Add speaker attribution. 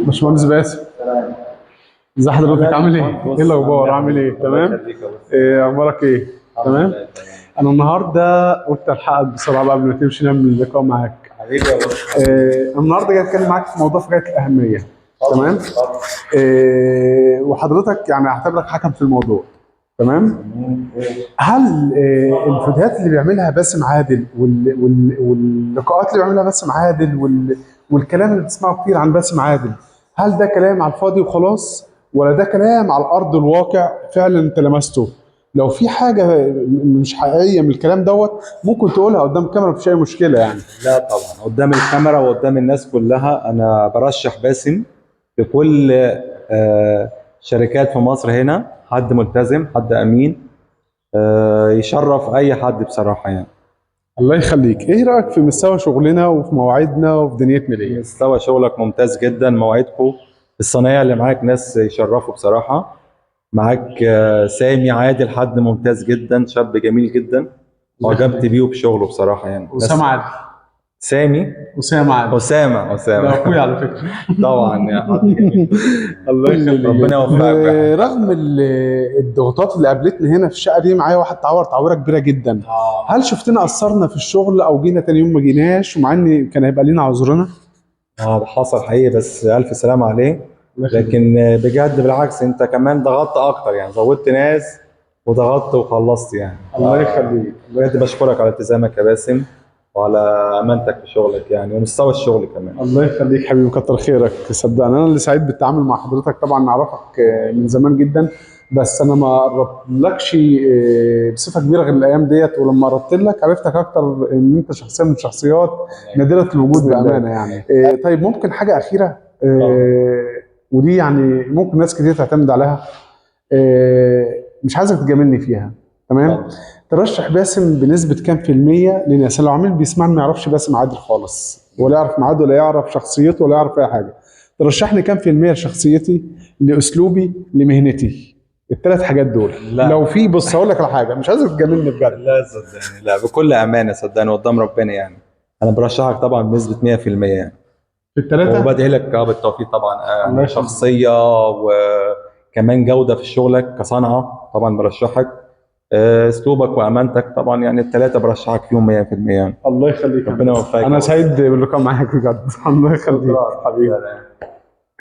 Speaker 1: باشمهندس باسم، ازي حضرتك؟ عامل ايه؟ ايه الاخبار؟ عامل ايه؟ تمام؟ ايه اخبارك ايه؟ تمام؟ انا النهارده قلت الحقك بسرعة بقى قبل ما تمشي نعمل اللقاء معاك.
Speaker 2: حبيبي يا باشا.
Speaker 1: النهارده جاي اتكلم معاك في موضوع في غاية الاهمية. تمام؟ وحضرتك يعني هعتبرك حكم في الموضوع. تمام؟ هل الفيديوهات اللي بيعملها باسم عادل واللقاءات اللي بيعملها باسم عادل والكلام اللي بتسمعه كتير عن باسم عادل، هل ده كلام على الفاضي وخلاص، ولا ده كلام على ارض الواقع فعلا انت لمسته؟ لو في حاجة مش حقيقية من الكلام دوت ممكن تقولها قدام الكاميرا، مفيش اي مشكلة يعني.
Speaker 2: لا طبعا، قدام الكاميرا وقدام الناس كلها انا برشح باسم لكل شركات في مصر هنا. حد ملتزم، حد امين، يشرف اي حد بصراحة يعني.
Speaker 1: الله يخليك. ايه رايك في مستوى شغلنا وفي مواعيدنا وفي دنيتنا دي؟
Speaker 2: مستوى شغلك ممتاز جدا، مواعيدكم، الصنايع اللي معاك ناس يشرفوا بصراحة. معاك سامي عادل، حد ممتاز جدا، شاب جميل جدا، وعجبت بيه وبشغله بصراحة يعني.
Speaker 1: اسامة عادل.
Speaker 2: سامي
Speaker 1: اسامة عادل.
Speaker 2: اسامة.
Speaker 1: ده
Speaker 2: اسامة
Speaker 1: اخويا على فكرة.
Speaker 2: طبعا يا حد جميل.
Speaker 1: الله يخليك،
Speaker 2: ربنا يوفقك.
Speaker 1: رغم الضغوطات اللي قابلتني هنا في الشقة دي، معايا واحد تعور تعويره كبيرة جدا. هل شفتنا قصرنا في الشغل او جينا تاني يوم ما جيناش، ومع ان كان هيبقى لينا عذرنا؟
Speaker 2: اه حصل حقيقي، بس الف سلامه عليه. لكن بجد بالعكس، انت كمان ضغطت اكتر يعني، زودت ناس وضغطت وخلصت يعني.
Speaker 1: الله يخليك.
Speaker 2: بجد بشكرك على التزامك يا باسم، وعلى امانتك في شغلك يعني، ومستوى الشغل كمان.
Speaker 1: الله يخليك حبيبي، كتر خيرك. صدقني انا اللي سعيد بالتعامل مع حضرتك. طبعا نعرفك من زمان جدا، بس انا ما قربتلكش بصفة كبيرة غير الايام ديت، ولما قربت لك عرفتك اكتر ان انت شخصية من شخصيات نادرة الوجود بامانه يعني. طيب ممكن حاجة اخيرة، ودي يعني ممكن ناس كتير تعتمد عليها، مش عايزك تجاملني فيها، تمام؟ ترشح باسم بنسبة كام في المية للناس؟ لو عميل بيسمعني ما يعرفش باسم عادل خالص، ولا يعرف ميعاده، ولا يعرف شخصيته، ولا يعرف أي حاجة، ترشحني كام في المية لشخصيتي، لأسلوبي، لمهنتي؟ الثلاث حاجات دول.
Speaker 2: لا.
Speaker 1: لو في، بص هقول لك على حاجة، مش عايزك تجاملني بجد.
Speaker 2: لا صدقني، لا بكل امانه صدقني قدام ربنا يعني، انا برشحك طبعا بنسبة 100% يعني.
Speaker 1: في الثلاثة؟
Speaker 2: وبدعي لك بالتوفيق طبعا.
Speaker 1: الله يخليك.
Speaker 2: شخصية وكمان جوده في شغلك كصنعه، طبعا برشحك. اسلوبك وامانتك طبعا يعني، الثلاثة برشحك فيهم 100% يعني.
Speaker 1: الله يخليك.
Speaker 2: ربنا يوفقك.
Speaker 1: أنا سعيد باللقاء معاك بجد. الله يخليك حبيبي.